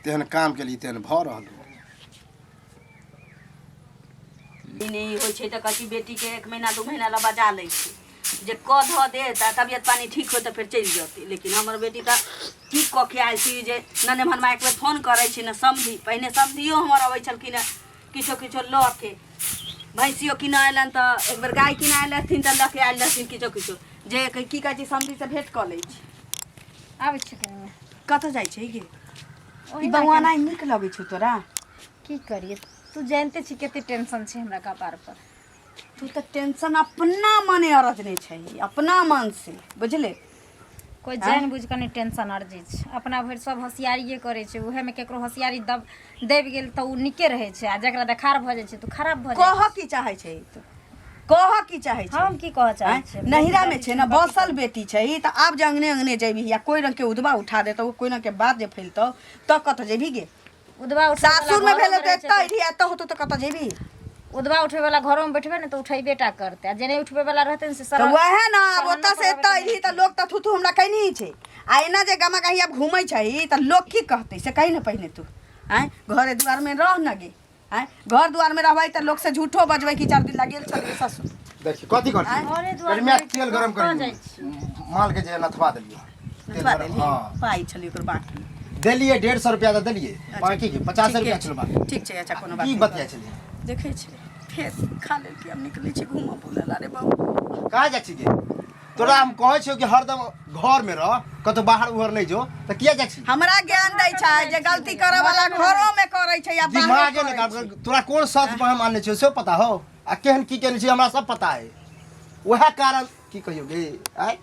तेहन काम केली तेहन भऽ रहल हो। ई नहि होइ छै तऽ कहै छी बेटीके एक महीना 2 महीना लए बजा लै छै जे कऽ धऽ दे तऽ तबियत पानी ठीक हो तऽ फेर चलि जेतै। लेकिन हमर बेटी तऽ की कऽ के आयल छी जे ने नेमहनमा एक बेर फोन करै छी, ने समधि। पहिने समधियो हमर अबै छलखिन हेँ किछो किछो लऽ के। भैंसियो किना अयलनि तऽ एक बेर गाय किना आयल रहथिन तऽ लऽ के आयल रहथिन किछो किछो जे की कहै छै, समधिसँ भेँट कऽ लै छी। आबै छी कनिमे। कतऽ जाइ छै गे? ई ओहिना। बौआ नहि नीक लगै छौ तोरा? की करिए, तू जानिते छी कते टेंशन छै हमरा कपार पर। तू तऽ टेंशन अपना मने अरजने छै, अपना मन से, बुझले? कोइ जानि बुझि कऽ नहि टेंशन अरजै छै। अपना भरि सब होशियारिए करै छै। उएहमे केकरो होशियारी दब दबि गेल तऽ ओ नीके रहै छै आ जकरा देखार भऽ जाइ छै तऽ ओ खराब भऽ जाइ। कहऽ की चाहै छै तू? कहऽ की चाहै छै? हम की कहऽ चाहै छियै? नहिरा में छै ने बसल बेटी छै तऽ आब जे अंगने अंगने जेबही या कोइ रंग के उदबा उठा देतौ, कोइ रंग के बात जे फैलतौ तऽ कतऽ जेबही गे? उदबा उठबै वाला सासुर में घरोमे भेलै तऽ रहै छै। एतऽ एलही, एतऽ होतौ तऽ कतऽ जेबही? उदबा उठबै वाला घरोमे बैठबै ने तऽ उठैबे टा करतै आ जे नहि उठबै वाला रहतै ने से तऽ सरल वएह ने, आब सहनो ओतऽ से कराबै एतऽ तऽ एलही तऽ लोक तऽ थुथू हमरा कहनी छै आ एना जे गामा गाही आब घूमै छै तऽ लोक की कहतै से कही ने पहिने तू। आँय, घरे दुआरमे रह न गे। आँय, घर दुआरमे रहबै तऽ लोक से झूठो बजबै कि 4 दिन लागेल छलियै ससुर। देखी कथी करছি? घरे दुआर कनि माय मे तेल गरम कतऽ करी। जाइ छी? माल के जे नथवा देलियै तेल नथवा गरम, देलही? हाँ। पाइ छलै ओकर बाकी। देलियै, 150 रुपया तऽ देलियै, बाकी के 50 ठीके रुपया छै। छल बाकी। ठीक छै, अच्छा, कोनो बात की नहि। बतिया छलियै? देखै छियै, फेर खा लेलकै। आब निकलै छी घूमऽ बुलऽ ला रे बाबू। कहाँ जाइ छी गे? तोरा हम कहै छियौ कि हरदम घर में रह, कतौ बाहर उहर नहि जो, तऽ किया जाइ छी? हमरा ज्ञान दै छै जे गलती करऽ वाला घरो में करै छै या बाहरो दिमागे नहि करै काम छै। तोरा कोन शर्त पर हम आनने छियौ सेहो पता हो आ केहन की केने छी हमरा सब पता है। वएह कारण की कहियौ गे, आय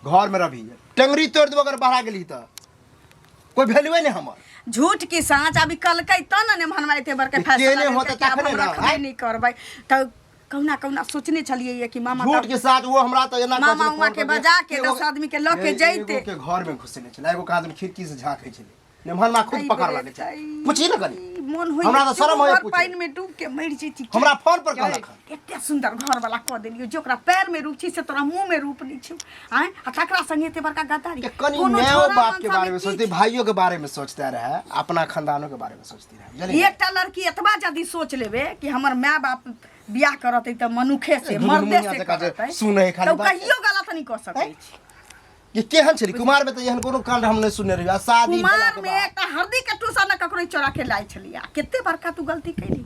घर में रही, टेंगरी तोड़ि देबो अगर बाहर गेली तऽ। कोई वैल्यूए नहीं हमर। झूठ की साँच अभी कलकै तऽ ने नेमहनवा एते बड़के के फैसला केने होतै लेलकै कि आब तखने हम ने, रखबे आँय? नहि करबै तऽ कहुना कहुना सोचने छलियै ये कि मामा झूठ के साथ वो हमरा तऽ एना मामा कहै छलै उमा फोन के करके, बजा के एगो- 10 आदमी के लऽ के ए- जैते। एगो के घर में घुसने छलै, एगो के आदमी खिड़की से झाँकै छलै, नेमहन माँ खुद पकड़ लगे छै। पूछी ने कनी। मोन होइए हमरा तऽ शरम होइए पूछे। पानि में डूब के मरि जैती। हमरा फोन पर कहलक हन। एते सुंदर घर वाला कऽ देलियौ जे ओकरा पैर में रूप छै से तोरा मुंह में रूप नहि छौ। आँय, आ तकरा संगे एते बड़का गद्दारी। के कनी कोनो मायो छोरा बाप के मनसा बारे में की सोचती, भाइयों के बारे में सोचते रहे, अपना खानदानों के बारे में सोचती रहे, बुझलियै? एकटा लड़की एतबा यदि सोच लेबे कि हमर माय बाप बियाह करतै तऽ मनुखे से, मर्दे घुनमुनिया से जकाँ जे करतै सुनै है खाली तऽ ओ बात। कहियो गलत नहि कऽ सकै छै। ये केहन छली? कुमार में तऽ एहन कोनो कांड हम नहि सुनने रहियै आ शादी भेला कुमार के में बाद एकटा हरदी के टूसा ने ककरो चोरा के लाइ छलियै आ कते बड़का तू गलती कैली।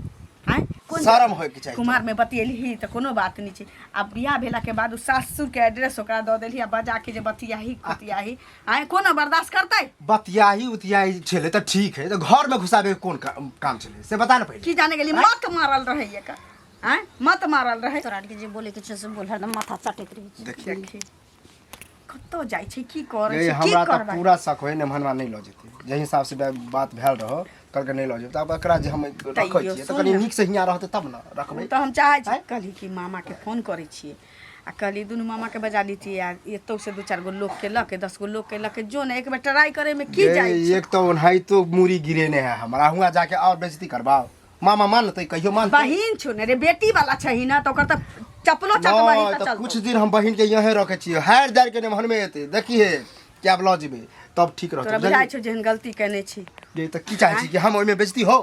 आँय, कोन शरम होइके चाही। कुमार में बतियेलही तऽ कोनो बात नहि छै, आ बियाह भेला के बाद ओ सासुर के एड्रेस ओकरा दऽ देलही आ बजा के जे बतियाही कुतियाही। आँय, कोनो बर्दाश्त करतै? बतियाही उतियाही छलै तऽ ठीक है, तऽ घर में घुसाबे के कोन काम छलै से बता ने पहिले। की जाने गेली, मत मारल रहै एकर। आँय, मत मारल रहै। तोरा आरके जे बोले के छै से बोल, हरदम माथा चटैत रहै छै। देखिए। देखी कतऽ जाइ छै, की करै ये छै, की हमरा तऽ करबै? पूरा शक होय नेमहनवा नहि लऽ जेतै। जाहि हिसाब से बात भेल रहो, कहलकै नहि लऽ जेतै। आब एकरा जे हम रखै तैयो छियै तऽ सुन कनि ने। नीक से हियाँ रहतै तब ने रखबै। ओ तऽ हम चाहै छी। कहली कि मामाके फोन करै छियै आ कहली दुनू मामाके बजा लीतियै आ एतौ से दू चारि गो लोकके लऽ के, 10 गो लोकके लऽ के जो ने, एक बेर ट्राई करैमे की गे, जाइ छै? एक तऽ ओनाहितो मूड़ी गिरेने है हमरा, हुआँ जाके और बेइज्जती करबाओ। मामा मानतै कहियो? मानतै? बहिन छौ ने रे, बेटी वाला छही ने, तऽ ओकर तऽ चप्पलो चटबही नहि तऽ तऽ चलतौ। कुछ दिन हम बहिन के यहीं रखे छियै, हारि दारि के नेमहनमे एतै, देखिहे कि आब लऽ जेबै तब ठीक रहतै। तोरा बुझाइ छौ जेहन गलती केने छी? गे, तऽ की चाहै छी कि हम ओहिमे बेइज्जती हो?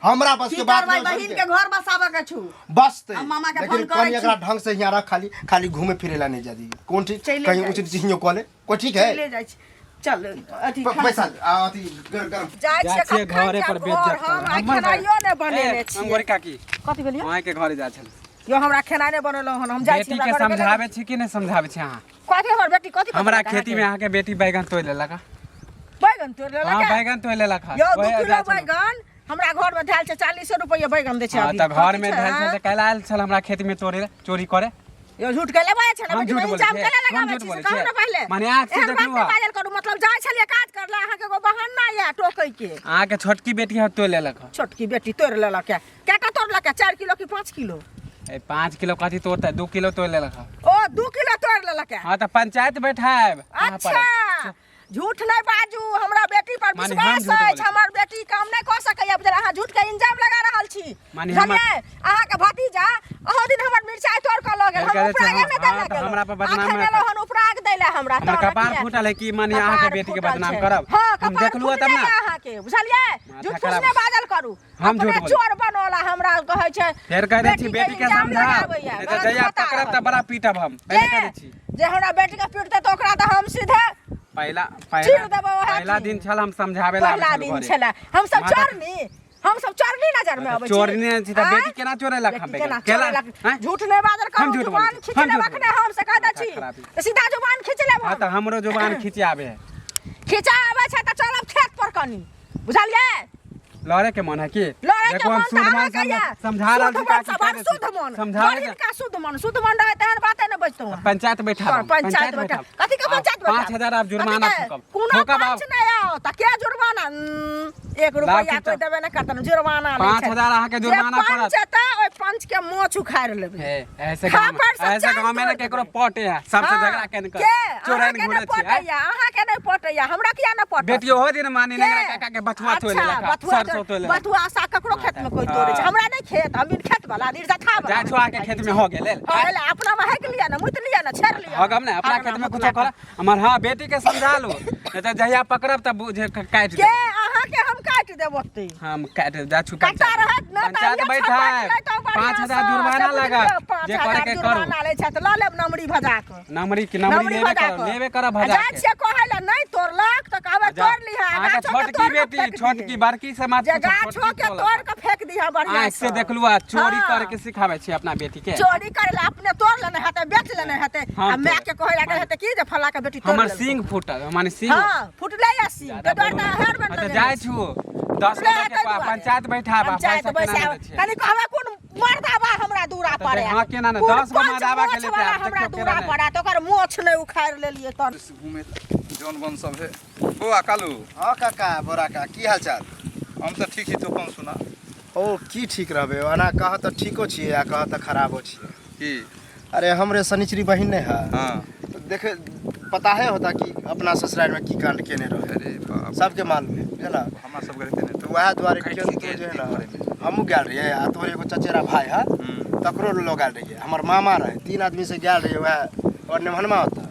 हमरा बस की के बात करबै? नहि। बहिन के घर बसाबऽ के छौ। बसतै। हम मामा के लेकिन फोन करै कनि एकरा ढंग से हियाँ रख, खाली खाली घूमे फिरे ला नहीं जादी। कोन ठीक? चले कहीं जाइ ऊंच नीच हियो कॉले कोई ठीक है? चले जाइ छी, चल अथी खाना- पैसा आ अथी गरम गरम। जाइ जाइ छियै छियै कखन घरे पर जायब बेइज्जत घर, हम करब। आइ हमर खेनाइयो नहि बनेने ए, छियै। अंगोरी काकी। कथी भेलियै? अहाँके घरे जाइ छल। यो, हमरा खेनाइ नहि बनेलहुँ हन, हम जाइ छी। बेटी के हमरा घरे गेलै। समझाबै छी कि नहि समझाबै छी अहाँ? कथी हमर बेटी कथी हमरा कथी खेती में अहाँके बेटी बैगन तोड़ि लेलक हँ। बैगन तोड़ि लेलक? हाँ, बैगन तोड़ि लेलक हँ। यौ, 2 ओहे किलो जाइ छलहुँ। बैगन हमरा घर में धैल छै, 40 रुपये बैगन दै छै हाँ अभी। तऽ घर में कथी छै, धैल छल आँय? तऽ काल्हि आयल छल हमरा खेत में तोड़े चोरी करे। यौ, झूठ के लेबै छै ने? हम बेटी झूठ में बोलै इंजाम छियै? केला हम लगाबै झूठ छी से बोलै कहू छियै? ने पहिले। माने आँख से एहन बात देखलहुँ नहि हँ। बाजल करू। मतलब जाइ छलियै काज करला, अहाँके एगो बहाना यऽ टोकै के। अहाँके छोटकी बेटी है, तोड़ि लेलक हँ। छोटकी बेटी तोड़ि लेलक यऽ? केटा तोड़लक यऽ, 4 किलो कि 5 किलो? ए, 5 किलो कथी तोड़तै, 2 किलो तोड़ि लेलक हँ। ओ, 2 किलो तोड़ि लेलक यऽ? हाँ, तऽ पंचायत बैठायब अहाँ पर। अच्छा, झूठ नहि बाजू। हमरा बेटी पर माने हम विश्वास झूठ बोलै अछि। छी? हमर बेटी काम नहि कऽ सकैया, बुझलियै? अहाँ झूठ के इंजाम लगा रहल छी। माने हमर- बुझलियै? अहाँके भतीजा अहू दिन हमर मिरचाई तोड़ कऽ लऽ गेल, फेर हम कहै छै, उपरागे नहि हाँ, दै तऽ हमरा पर बदनाम अखन नहि एलहुँ हन उपराग दै लए हमरा हमर तोहर कपार किया? फूटल है कि माने अहाँके कपार बेटी के फूटल बदनाम छै। करब? हाँ, हम कपार देखलहुँ हँ तब फूटले ने। अहाँके। अहाँके, बुझलियै? माथा झूठ फूस खराब। नहि बाजल करू। हम झूठ अपने बोलै। चोर बनौला हमरा कहै छै। फेर कह दै छी बेटी के इल्जाम समझाओ, लगाबैया, नहीं तऽ गलत जहिया बता पकड़ब रहल तऽ बड़ा पीटब हम। पहिले कह दै छी। जे हमरा बेटी के पीटतै तऽ ओकरा तऽ हम सीधे पहिला चीर पहिला देबै ओएह पहिला चीज। दिन छल, हम समझाबे ला पहिला आबै छलहुँ दिन घरे। छलै, हमसब माता- चोरनी, हमसब चोरनी नजर में अबै छी। चोरनी छी तऽ आँय? बेटी केना चोरेलक? हम बेटी केना केना? चोरेलक? आँय? झूठ नहि बाजल हम करू, झूठ जुबान बोलै छी, खींच हम लेब झूठ अखने, हम से कह दै माथा छी। खराब है। तऽ सीधा जुबान खींच लेब हाँ हम। तऽ हमरो जुबान खिंचाबे है। खींचा आबै छै तऽ चलब खेत पर कनी, बुझलियै? लड़े के मन है की? लड़े के देखो हम मन तऽ शुद्ध मन अहाँके यऽ। समझा रहल शुद्ध छी मन काकी, सवाल, कह दै छी। शुद्ध मन। समझा रहल बहिन का शुद्ध मन, शुद्ध मन रहै तेहन बाते नहि बजतहुँ अहाँ। पंचायत बैठा पंचायत बैठा, कथी के पंचायत बैठा? 5000 आप जुर्माना कथी के? ठोकब। कोनो ठोकब आप। पंच नहि आओ तऽ के जुर्माना? एक रुपैआ चुपचाप। कोइ देबे नहि करतन, जुर्माना लै छै। 5000 अहाँके जे जुर्माना पंच पड़त। एतै ओहि पंच के मोछ उखाड़ि लेबै। हे, ऐसे खा गाँव में पर सब ऐसे चारि गाँव में ना तोड़ि केकरो देबै। पटे है, सबसे हाँ, झगड़ा केन कर के? चोराइन अहाँके घुरे नहि छी। पटैया, अहाँके नहि पटैया, हमरा किया नहि पटत? बेटी ओहो दिन मानी के? नहीं काका के बथुआ तोड़ि अच्छा, लेलक, बथुआ सरसों तोड़ि लेलक। बथुआ साग ककरो खेत में कोई तोड़े छै? हाँ। हमरा नहि खेत, हम बिन खेत वाला निर्जथा वाला। जा छुआ के खेत में हो गेल। हो गेलै, अपना में हेक लिअ ने, मुति लिअ ने, छेड़ लिअ। हगम ने अपना खेत में कुछो कर हमर। हाँ, बेटी के समझा लो, नहीं तऽ जहिया पकड़ब तब बुझे काटि के देब। अहाँके हम काटि देब ओतै। हम काटि जा छु। कट्टा रहत ने तऽ पंचायत अहिये बैठायब, छपटि लेतौ बढ़िआँ 5000 सँ, जुर्माना से बुझि लागत। लियौ, पाँच जे करे हजार के करू। जुर्माना लै छै तऽ लऽ लेब नमरी भजा कऽ। नमरी की नमरी नमरी लेबे भजा करब, कऽ। लेबे करब आ भजा जाइ के। छियै कहै लए, नहि तोड़लक तऽ कहबै जा। तोड़ि लिहऽ, अहाँके गाछो के छोटकी तोड़ि कऽ बेटी, फेक छोटकी दिहे। बड़की से मत जे पूछू, गाछो छोटकी के तोड़लक। तोड़ कऽ फेक दिहऽ बढ़िआँ आँखि से सँ। देखलू आ चोरी हाँ। करके सिखाबै छी अपना बेटी के। चोरी करे ला अपने तोड़ लेने हेतै, बेच लेने हेतै, हम आ माय तोड़े। के कहै लागल हेतै की जे फल्ला के बेटी तोड़ हमर लेलकै। सिंह फूटल, माने सिंह। हाँ, फुटलै या सिंह, ज्यादा ताहि दुआरे बोलू तऽ नहि। हेर बन अच्छा, लगेने जाइ छी। छु 10 फुटलै गोटे या के ताहि दुआरे। पंचायत बैठाब आ पंचायत पैसा केना बैसाब। नहि दै छियै? कनि कहबै कोन मर्दाबा हमरा दूरा तऽ पर आयल। हाँ, केना नहि, कोन 10 गो पंच मर्दाबा के मोछ लेते वाला आब, हमरा देखियौ दूरा केना नहि। पर आयल, तऽ ओकर मोछ नहि उखाड़ि लेलियै तहन। घूमे जौन बन सब है। बौआ कालू। हाँ काका, बोरा का की हाल चाल? हम तऽ ठीक छी, तू अपन सुना। ओ की ठीक रहबै, ओना कह तऽ ठीको छियै आ कह तऽ खराबो छियै। की? अरे हमरे शनिचरी बहिन नहि है? हाँ। तो देखे पता है होता कि अपना ससुराल में की कांड केने रहे। अरे बाप, सबके मालूम है, बुझला? हमरा सबके रहते ने तऽ वएह दुआरे काटि केन के जे है घरेमे। ना, हमहूँ गेल रहियै आ तोहर एगो चचेरा भाई है, तकरो लऽ गेल रहियै, हमर मामा रहे, 3 आदमी से गेल रहियै वएह और नेमहनमा होता।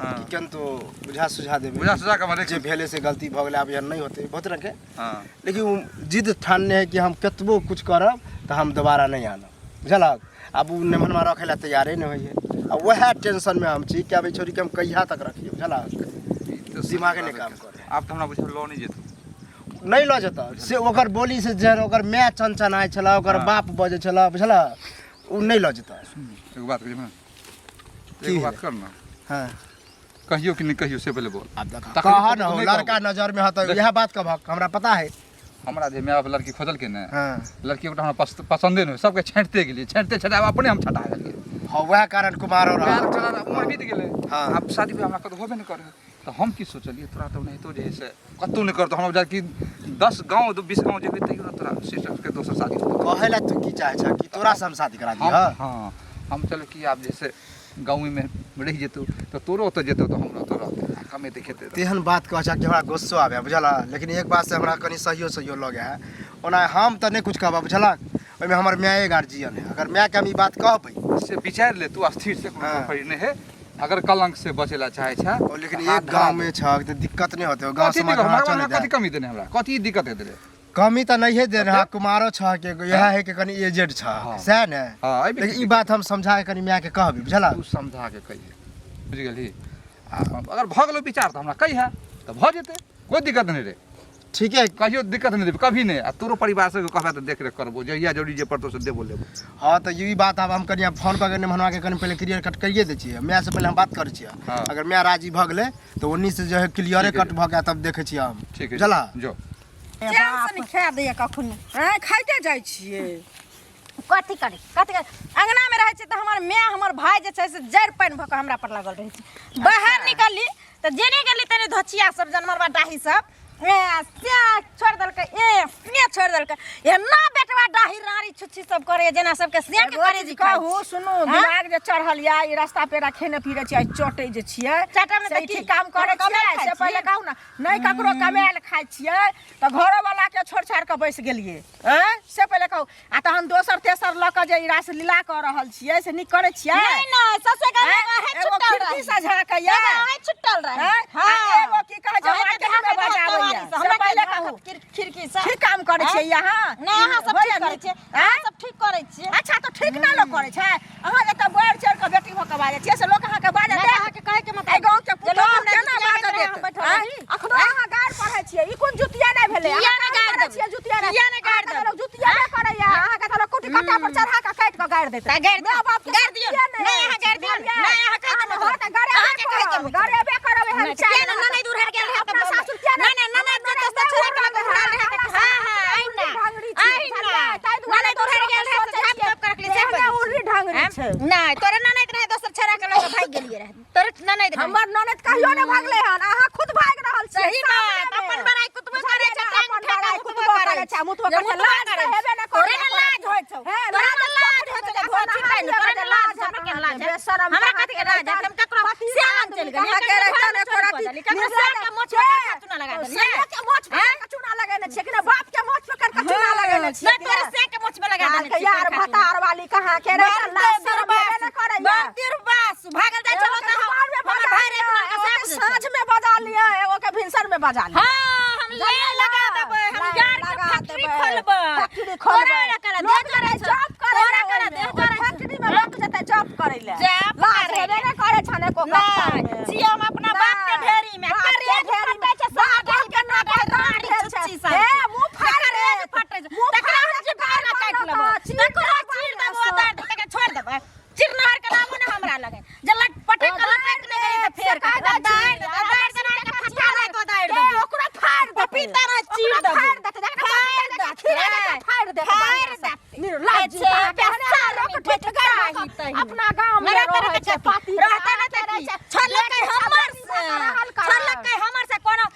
हाँ। कि केन तो बुझा सुझा देबै। बुझा सुझा के हमरा जे भेलै से गलती भऽ गेलै, आब एहन नहि होतै, बहुत रंगके। हाँ। लेकिन ओ जिद ठानने है कि हम कतबो कुछ करब तऽ हम दोबारा नहि आनब, बुझलक? आब ओ नेमहनमा रखै लए तैयारे नहि होइए आ वएह टेंशनमे हम छी कि आब एहि छोरीके हम कहिया तक रखियै, बुझलक? ई तऽ दिमागे नहि काम करे। आब तऽ हमरा बुझल लऽ नहि जेतौ। नहि लऽ जेतऽ से ओकर बोली से जे ओकर माय चनचनाइ छलै, ओकर हाँ। बाप बजै छलै, बुझलक? ओ नहि लऽ जेतऽ। एगो बात कहियो ने? की एगो बात भेलै? कर ना। हाँ। कहियो कि नहि कहियो से पहिले बोल। आब देखा तखन कह न हो, नहि लड़का कहबो। नजर में हतै देख। इएह बात कहबक, हमरा पता है। हमरा जे माय बाप लड़की खोजलकै ने, हाँ। लड़की ओकरा हमरा पसन्दे नहि, सबके छाँटिते गेलियै, छाँटिते छाँटिते आब अपने हम छँटा गेलियै। हाँ, वएह कारण कुमारो रह। प्यार चला रहा, उम्र बीत गेलै। हाँ। आब शादी ब्याह हमरा कतौ होबे नहि करै, तऽ हम की सोचलियै, तोरा तऽ ओनाहितो जे है से कतौ नहि करतौ, हमरा बुझायल कि 10 गाँव 20 गाँव जेबै तैयो ने तोरा सिस्टर के दोसर शादी होतौ। कहै ला तू की चाहै छ कि तोरा से हम शादी करा हम दिअ? हाँ, हम चल कि आब जे से गाँवेमे रहि जेतौ तऽ तोरो ओतऽ जेतौ तऽ हमरो ओतऽ रहतै आ कमेतै खेतै रहतै। तेहन बात कहै छ कि हमरा गुस्सो आबै, बुझल? लेकिन एक बात से हमरा कनि सहियो सहियो लगे है। ओना हम तऽ नहि कुछ कहबऽ, बुझलक? ओहिमे हमर माये गार्जियन है, अगर मायके हम ई बात कहबै से विचारि ले तू स्थिर से, कोनो हाँ। फड़ी नहि है। अगर कलंक से बचे ला चाहे छै ओ लेकिन एक गाँव में छ तऽ दिक्कत नहि होतै? गाँव कथी समाज दिक्कत हमरा हमरा चलै हमरा कथी दे। कमी देने हमरा कथी दिक्कत हेतै रे? कमी तऽ नहिए देने है, कुमारो छ के इएह है कि कनि एजेड छ। हाँ। सएह ने? हाँ, एहिमे लेकिन की ई बात हम समझा के कनि मायके कहबै, बुझलक? तू समझा के कहिहे, बुझि गेलही? आ अगर भऽ गेलौ विचार तऽ हमरा कहिहे तऽ भऽ जेतै, कोइ दिक्कत नहि रे। ठीक है। कहियो दिक्कत नहि देबै कभी नहि। आ तोरो परिवार सबके कहबै तऽ देख रेख करबो, जहिया जरूरी जे पड़तौ से देबो लेबो। हाँ, तऽ ई बात आब हम कनि आब फोन कऽ के नेमहनवा के कनि पहिले क्लियर कट करिए दै छियै, माय से पहिले हम बात करै छियै। हाँ। अगर माय राजी भऽ गेलै तऽ ओन्नी से जे है क्लियरे ठीक है। कट भऽ गेल तब देखै छियै हम। ठीक है। बुझलह? जो। चैन से नहि खाए दैया कखनो। आँय, खाइते जाइ छियै। कथी करी, कथी करी? अंगनामे रहै छै तऽ हमर माय, हमर भाय जे छै से जड़ि पानि भऽ कऽ हमरा पर लागल रहै छै। बाहर निकलली तऽ जेने गेली तेने धोचिया सब, जनमरबा डाही सब ए से छोड़ि देलकै, ए से छोड़ि देलकै, एना बेटवा डाही राड़ी छुच्छी सब करैए जेना सबके से के एगो करे चीज जी खाइ कहू छी। सुनू। हाँ? दिमाग जे चढ़ल या ई रास्ता पेड़ा खेने पीने छियै, चटै जे छियै, चटब ने से तऽ ई की? ठीक काम करै ककरो कमायल छियै? खाइ से पहिले छियै? कहू ने। नहि ककरो कमायल खाइ छियै तऽ घरो वाला के के छोड़ छाड़ के बैस गेलियै आँय से पहिले कहू आ तहन दोसर तेसर लऽ कऽ जे ई रासलीला कऽ रहल छियै से नीक करै छियै नहीं नहीं ससे का आँय? अहे एगो छुट्टल खिड़की रही से झाँकैया एगो अहे छुट्टल रही आँय? आ हां एगो की कहै छै अहे के मार्केट में झाँकैत रहत बजाबैया तोहरी से, से हमरा के पहिले झाँकत कहू खिड़की से ठीक काम करै छियै अहाँ नहीं अहाँ सब होइया ठीक करै नीक? छियै आँय? अहाँ सब ठीक करै छियै अच्छा तऽ ठीक ना लोक करै छै अहाँ एतऽ बढ़ चढ़ कऽ बेटी भऽ कऽ बाजै छियै से लोक अहाँके बाजऽ नहीं देत अहाँके कहै के एहि मतलब गाँव के जे लोक पुतोहु हमरा केना जुतिया बाजऽ दैत रहै, हम देत बैठल आँय? रही। अखनो अहाँ गारि पढ़ै छियै ई कोन जुतिया नहि भेलै किया अहाँ नहि गारि गारि पढ़ै देबै? छियै जुतिया नहि किया नहि गारि अहाँके तऽ देबै? लोक जुतिया नहि करैया अहाँके तऽ लोक कुटी कट्टा पर चढ़ा कऽ काटि कऽ गारि देतै तऽ गारि माय बाप के गारि दियौ जुतिया नहि अहाँ गारि दियौ बुझलियै? नहि अहाँ कहै के अहाँ मतलब तऽ गारि अहाँके कहै के मतलब गरेबे करब एहन नहि, चालि किया नहि ननैद उड़हर गेल रहै अपना तऽ सासुर किया नहि नहि ननैद जे दोसर छोड़ा के लग उड़ाल रहै तऽ हां हां आइ ना आइ ना ननैद उड़हर गेल रहै तऽ झाप तोप के रखली से एहने उर्री ढंगरी छै नहि तोरे ननैद रहै दोसर छोड़ा के लग भागि गेलियै रहै तोरे ननैद रहै हमर ननद कहियो नहि भागलै हन अहाँ खुद भागि रहल छियै सही बात अपन बड़ाई कुतबो करे छै टांग अपन उठा बड़ाई के कुतबो कुतबो करे छै मुतबो जे करे छै मुतबो लाज करे तऽ हेबे नहि तोरे करे ने लाज होइ छौ हे, तोरे ने लाज लाज होइ छौ जे धोती पहिन तोरे ने लाज हमरा के लाज है बेशरम हमरा कथी के लाज है हम ककरो सियान चलि गेलियै कहाँ के ककरो रहता घर ने में चोरी कऽ देलियै ककरो साग के मोछ पर करका चूना लगा देलियै सैया के मोछ पर करका चूना लगेने छियै कि ने बाप के मोछ पर करका चूना लगेने छियै नहि तोरे साग के मोछ में लगा देने कहलकै छियै यार करका चूना। भतार वाली कहाँ के रहता लाज शरम हेबे नहि करैया बाप भागल जाइ छलो तऽ एगो के दुआर में हमर बजा भाई लिअ, रे एगो के साँझ में बजा लिअ एगो के भिनसर में बजा लिअ हाँ हम ले लगा देबै हम लाइन यार के लगा फैक्ट्री देबै, खोलबै फैक्ट्री खोलबै। तोरा करा लोक देह जेतै जरै छौ जॉब करै तोरा लए करा ओहिमे, देह ओहि जरै छौ फैक्ट्री में लोक जेतै जॉब करै लए जॉब लाज करै हेबे लए। नहि करै छन एको गप्पा नहि मे। छी हम अपना बाप के नहि, ढेरी में बाप के करेज ढेरी में। फटै छै बाप सारा के ना नौकर राड़ी भेल छै। छुच्छी सन हे, मुँह फाड़ि करेज देत। फटै छै मुँह तकरा फाड़ि हम जिबार ना देत, काटि लेबौ चीर तकरा देत चीर देबौ बढ़िआँसँ। दाँत तकरा छोड़ि देबै चिरनहर के नामो ने हमरा लगे जे लट पटक के लटक ने गई तऽ फेर से दाइर दाइर दाइर दाइर के फटा रहे तो दाइर ए, देबौ ओकरा फाड़ि देतै। पपीता रहे चीर ओकरा देबौ फाड़ि देतै, जखन फाड़ि पपीता देतै, खीरा देतै, फाड़ि देतै फाड़ि बढ़िआँसँ। देतै। निर्लज्ज अच्छा, कहाँ के बेशर्म लोक ठिठगर भऽ कऽ तही। अपना गाँव में मेरा तरह रहै के छै, पाती रहता ना रहै तकी छै। छोड़लकै हमर से छोड़लकै हमर से कोनो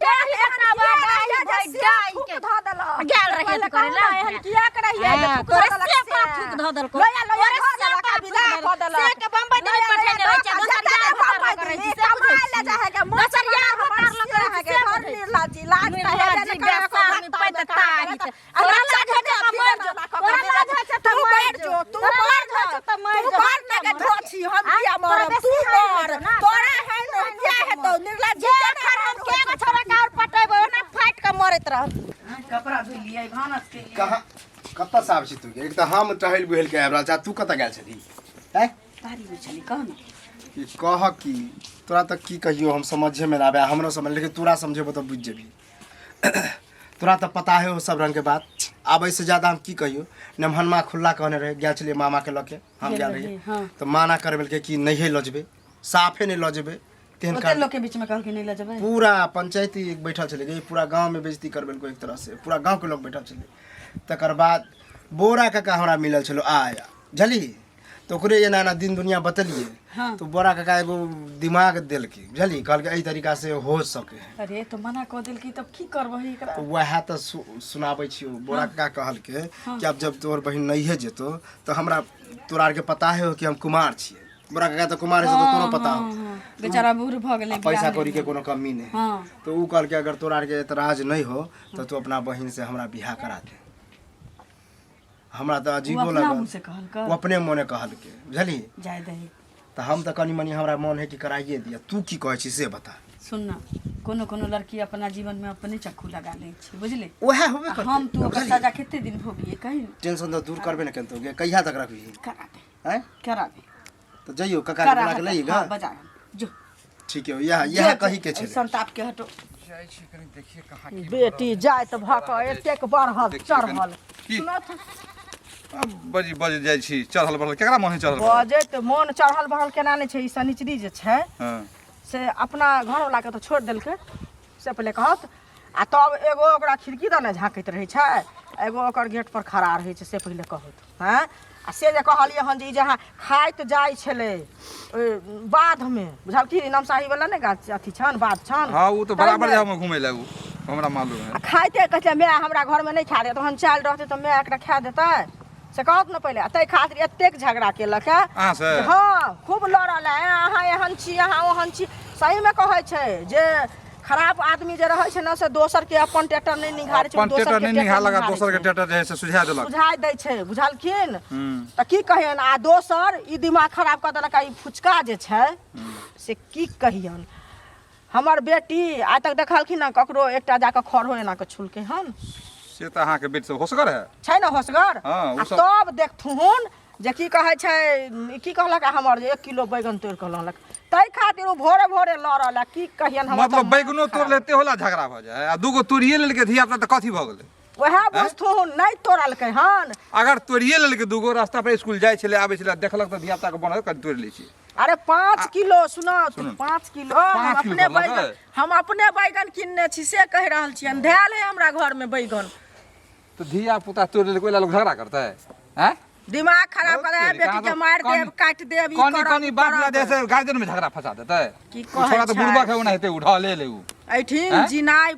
डाही एहन किया रहियै जे से थूक धऽ देलक? गेल रहियै पहिले तू करे कहू ला। ने, एहन किया के रहियै जे हाँ, थूक तोरे धऽ देलक से से? बाप थूक धऽ देलकौ। लोया लोया तोरे धऽ से देलक, बाप आ विदा थूक कऽ देलक। से के बम्बई दिल्ली लोया पठेने लोया रहै छै, धऽ दोसर कऽ यार जते भतार बम्बई लग रहै दिल्ली, छै, से बुझै कमाय लए छी। जाइ है के, मोछ दोसर यार बना भतार लग रहै है छै, के, से धर बुझै छी। निर्लज्जी, लाज तऽ हेबे निर्लज्जी, नहि करै एको बेशर्मी, भत्ता मे पैत कहाँ ताही के छै। आ तोरा लाज लाज होइ छै तऽ मरि जो, तोरा लाज होइ छै तऽ तू मरि मरि जो, जो, तू तोरा मर लाज होइ छै तऽ मरि तू जो, मर ने के धोछी, हम किया तोरा मरब, बेसी तू हानि मर, हेतौ ना, तोरा है ने, किया हेतौ, निर्लज्जी जे केना एखन हम हानि के गो छोरा के और पटेबै ओना फाटि कऽ मरैत रहत कपड़ा धोलियै भानस केलियै कहाँ कतऽ से आबै छी तू एक तऽ हम टहल बुहल के आबि रहल छी आ तू कतऽ गेल छलही आँय बाड़ी मे छली कह ने कि कह की तोरा तऽ की कहियो हम समझे मे ना आबे हमरो समझ लेकिन तोरा समझेबो तऽ बुझि जेबही तोरा तऽ पता है हो सब रंग के बात आब एहिसँ ज्यादा हम की कहियो नमहनमा खुल्ला कहने रहे गेल छलियै मामाके लऽ के हम गेल रहियै तऽ माना करबेलकै कि नहिए लऽ जेबै साफे नहि लऽ जेबै तेहन ओते काज लोक के बीच में कहलकै नहि लऽ जेबै पूरा पंचायती बैठल छलै कि पूरा गाँवमे बेइज्जती करबेलको एक तरहसँ पूरा गाँवके लोक बैठल छलै तकर बाद बोरा काका हमरा मिलल छलो आय बुझलिही तऽ ओकरे एना एना दिन दुनिया बतेलियै तऽ बोरा काका एगो दिमाग देलकै बुझलिही कहलकै एहि तरीकासँ हो सकै है अरे तो मना कऽ देलकै तब की करबही एकरा तऽ वएह तऽ सुनाबै छियौ बोरा काका कहलकै कि आब जब तोहर बहिन नहिए जेतौ तऽ हमरा तोरा आरके पता है कि हम कुमार छियै बड़ा काका तऽ कुमार है से तऽ तोरो पता हो बेचारा बूढ़ भऽ गेलै आ पैसा कौड़ी के कोनो कमी नहीं हाँ तो ऊ कहलकै अगर तोरा आरके एतराज नहीं हो तऽ तू अपना बहिन से हमरा बियाह करा दे हमरा तऽ उ अजीबो अपना लगल मुँह से कहलकै ओ अपने मोने कहलकै बुझलही जाय दही तऽ हम तऽ कनि मनि हमरा मोन है कि कराइए दिअ तू की कहै छी से बता सुन न कोनो कोनो लड़की अपना जीवन में अपने चक्कू लगा लै छै बुझली वएह होबे आ करतै हम तू ओकर बुझलही? सजा कते दिन भोगिए कही ने टेंशन तऽ दूर करबे ने केनतो गे कहिया तक रखबही करा दे आँय करा दे तऽ जइयो काका के करा बुला के लइए हाँ, गा बजा जो ठीक है यह यह कही के छलै संताप के हटो जाइ छी कनि देखिए कहाँ की बेटी जाइत भऽ कऽ एतेक बढ़ल देखिए कनि। चढ़ल की सुनत आ, बज बज जाइ छी चढ़ल बढ़ल केकरा मन है चढ़ल बढ़ल? बजैत मोन चढ़ल बढ़ल केना नहि छै ई शनिचरी जे छै हँ से अपना घरवलाके तऽ छोड़ि देलकै से पहिले कहत आ तब एगो ओकरा खिड़की दने झाँकैत रहै छै एगो ओकर गेट पर खड़ा रहै छै से पहिले कहत हँ आ से जे कहलियै हन जे ई जे अहाँ खाइत जाइ छलै ओहि बाधमे बुझलखिन नमसाही वला ने गाछ अथी छनि बाध छनि हाँ वो तो बराबर ताहिमे जाए हम घूमे ला उ हमरा मालूम है आ खाइते कहै छै माय हमरा घरमे नहि खा देत तहन चालि रहतै तऽ माय एकरा खा देतै से कहत ने पहिले आ ताहि खातिर एतेक झगड़ा केलक है अहाँ से हँ खूब लड़ल है अहाँ एहन छी अहाँ ओहन छी सहीमे कहै छै जे खराब आदमी जे रहै छै ने से दोसर के अपन टेटर नहि निहारै छै अपन दोसर टेटर के नहि टेटर निहालक आ निहारै दोसर के छै। टेटर जे है से सुझा देलक। सुझाय दै छै, बुझलखिन? हूँ। तऽ की कहियन, आ दोसर ई दिमाग खराब कऽ देलक। आ ई फुचका जे छै से की कहियन, हमर बेटी आइ तक देखलखिन हँ ककरो एकटा जाकऽ खरो एना कऽ छुलकै हन? से तऽ अहाँके बेटी सब होशगर है। छै ने होशगर? हाँ, ओ आ सब- तब देखथुन जे की कहै छै, ई की कहलक हमर जे 1 किलो बैगन तोड़ि कऽ लनलक, ताहि खातिर ओ भोरे भोरे लड़ल। आ की कहियन हमर मतलब तऽ बैगनो तोड़ लेते होला झगड़ा भऽ जाए, आ दूगो तोड़िए लेलकै धिया पुता तऽ कथी भऽ गेलै? वएह बुझथुन, नहि तोड़लकै हन। अगर तोड़िए लेलकै दूगो, रास्ता पर स्कूल जाइ छलै आबै छलै, देखलक तऽ धिया पुता के बनल कनि तोड़ि लै छियै। अरे 5 किलो, सुनो, सुनू। 5 किलो हम 5 किलो अपने तोड़लकै? बैगन, हम अपने बैगन किनने छी से कहि रहल छियनि। धएल है हमरा घरमे बैगन। तऽ धिया पुता तोड़ि लेलकै ओहि लए लोक झगड़ा करतै? आँय, दिमाग खराब कर बहुत बेटी के, मारि देब, काटि देब, ई कनी करब, कनी उ बात करब। लए जे से गार्जियन में झगड़ा फंसा देतै। की ओ कहै छोड़ा तऽ छै? बुड़बक है, ओनाहिते उठा ले ले उ। एहिठिन आँय? जीनाइ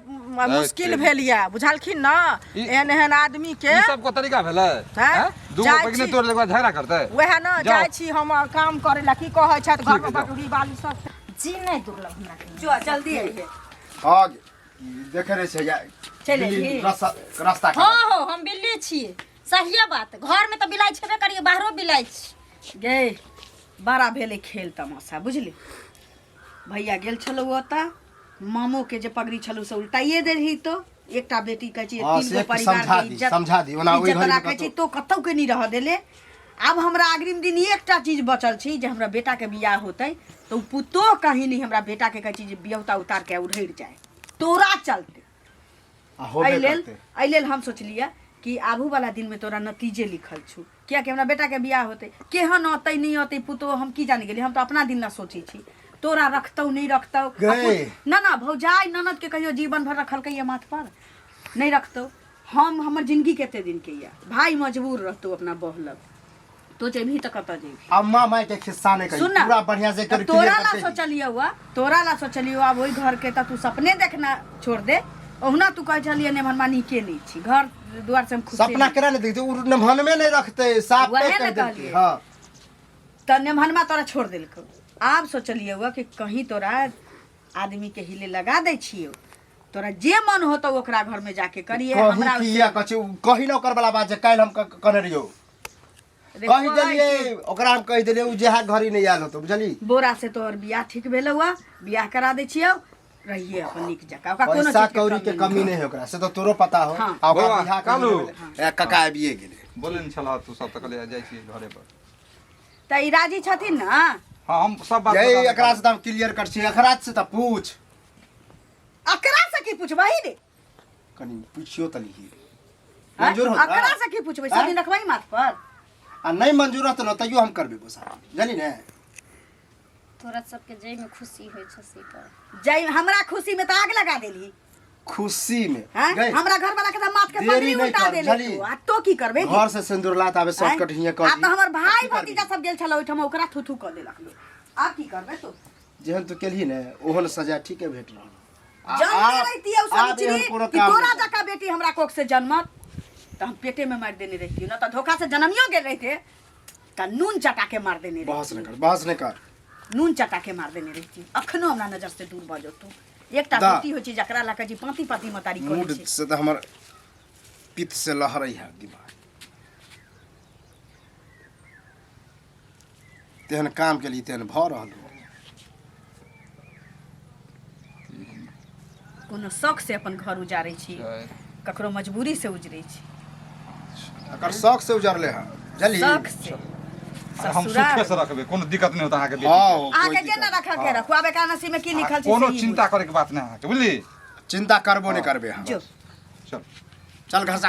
मुश्किल तेरी। भेल यऽ, बुझलखिन ने? एहन एहन आदमी के ई सबको तरीका भेलै? आँय? आँय? दूगो जाइ बैगने छी। तोड़ि लेके बाद झगड़ा करतै? वएह ने। जाओ। जाइ छी हम काम करे ला। की कहै छथि घर ठीक में है, जाओ। बकरी बाली सब। जी नहि दुर्लभ हमरा के। जो जल्दी अइहे। हाँ गे, देखे रहे छै या चलि बिल्ली एलही? रास्ता हाँ हो, हम बिल्ली छियै, सहिए बात। घर में तऽ बिलाइ छेबे करिए, बाहरो बिलाइ छी। गे बड़ा भेलै खेल तमाशा, बुझली? भैया गेल छलौ ओतऽ, मामोके जे पगड़ी छलौ से उल्टाइए देलही। तो एकटा बेटी कहै छी, हाँ, तीन से गो परिवार समझा के दी, इज्जत समझा दी। ओना ओहि इज्जत घड़ी में राखै छी, तो कतौ के नहीं रह देले। आब हमरा अग्रिम दिन एकटा चीज बचल छी जे हमरा बेटाके बियाह होतै तऽ ओ पुतोह कहीं नहीं हमरा बेटाके कहै छी जे बियौता उतार के उधरि जाए तोरा चलते। आ होबे एहि लेल करतै। एहि लेल हम सोचलियै कि आबू वाला दिन में तोरा नतीजे लिखल छु, कियाकि हमरा बेटा के बियाह होतै, केहन अतै नहीं अतै पुतोह हम की जानि गेली। हम तऽ अपना दिन ला सोचै छी, तोरा रखतौ नहीं रखतौ। गै। ना ना, भौजाइ ननद के कहियो जीवन भर रखलकै ये माथ पर? नहीं रखतौ। हम हमर जिंदगी कते दिन के ये, भाई मजबूर रहतौ अपना बह लग। तो जेबही तऽ कतऽ जेबही? अम्मा माय के खिस्सा नहीं कही। सुन ना, पूरा बढ़िया से तऽ कर तोरा क्लियर ला करते ही। सोचलियौ हुआ, तोरा ला सोचलियौ। आब ओहि घर के तऽ तू सपने देखना छोड़ दे। ओहुना तू कहै छलियै नेभनमा नीके नहि छी, घर दुआर से हम खुशे सपना नहि। केना नहीं देखते? उ नमहनमे नहीं रखते, साफ वएह पे ने कह देलकै। कहलियै। हाँ। तऽ नेभनमा तोरा छोड़ देलकौ। आब सोचलियौ हुआ कि कहीं तोरा आदमी के हिले लगा दै छियौ, तोरा जे मन होतौ ओकरा घर में जाके करिए। कही हमरा किया कछि कही न ओकर वाला बात जे काल्हि हम कहने रहियौ। रे कहि कहै देलियै ओकरा, हम कहि देलियै, उ जेहा घड़ी नहीं आयल होतो, बुझली? बोरा से तोहर बियाह ठीक भेलौ हुआ, बियाह करा दै छियौ, रहिए अपन नीक जकाँ। ओकरा कोनो पैसा चीज के कौड़ी के कमी नहीं है ओकरा, से तो तोरो पता हो। हाँ। आ ओकरा बौआ, बियाह कालू। ए काका आबिए गेलै। बोलै ने छलह तू सब तऽ कहलियै जाइ छियै घरे पर। तऽ ई राजी छथिन ने? हाँ, हम सब बात यही बता एकरा से तऽ हम क्लियर कर छी, एकरा से तऽ पूछ। अकरा से की पूछबही रे? कनी पूछियो तनी ही। आँय? मंजूर हो अकरा से की पूछबै? सब दिन रखबही माथ पर? आ नहीं मंजूर रहत न तैयो हम करबे बोसा, जानी ने? तोरा सबके जाहिमे खुशी होइ छै से कर। जै हमरा खुशी में तऽ आग लगा देलही। खुशी में हैं? गई। हमरा घर वाला के तऽ माथ के देरी पगड़ी नहीं उल्टा कर, देले बुझली? तू। आ तो की करबे? घर से सिंदूर लात आबे, शॉर्टकट हिये कर। आब तऽ हमर भाई की करबी? भतीजा सब गेल छल ओहिठाम, ओकरा थू थू कऽ देलक लोक। आब की करबे तू? जेहन तू केलही ने ओहन सजा ठीके भेट रहल। आ जनते रहितियै उ आब एहन सनिचरी कोनो कि काम तोरा नहि। जकाँ बेटी हमरा कोख से जन्मत तऽ हम पेटे में मारि देने रहितियै, न तऽ धोखा से जनमियो गेल रहिते तऽ नून चटा के मार देने बहस रहितियै। नहि कर, बहस नहि कर। नून चटा के मार देने रहितियै। अखनो हमरा नजर से दूर भऽ जतौ। एकटा दा। बेटी होइ छै जकरा लऽ कऽ जी पाँति पाँति मतारी करै मूड छै। से तऽ हमर पित्त से लहरै है दिमाग। तेहन काम केली तेहन भऽ रहल हो। कोनो शौक से अपन घर उजारै छी, ककरो मजबूरी से उजरै छी। अकर शौक से उजरले है, बुझली? शौक से हम ससुराल सुखे से रखबै, कोनो दिक्कत नहि होत अहाँके बेटी हाँ के। हो, कोई अहाँके जे न दिक्कत। रखऽ के रखू, आब एकरा नसीब में की लिखल छै कोनो से ई चिंता करे के बात नहि अहाँके, बुझली? चिंता करबो नहीं करबे हम। जो। चल चल घर से।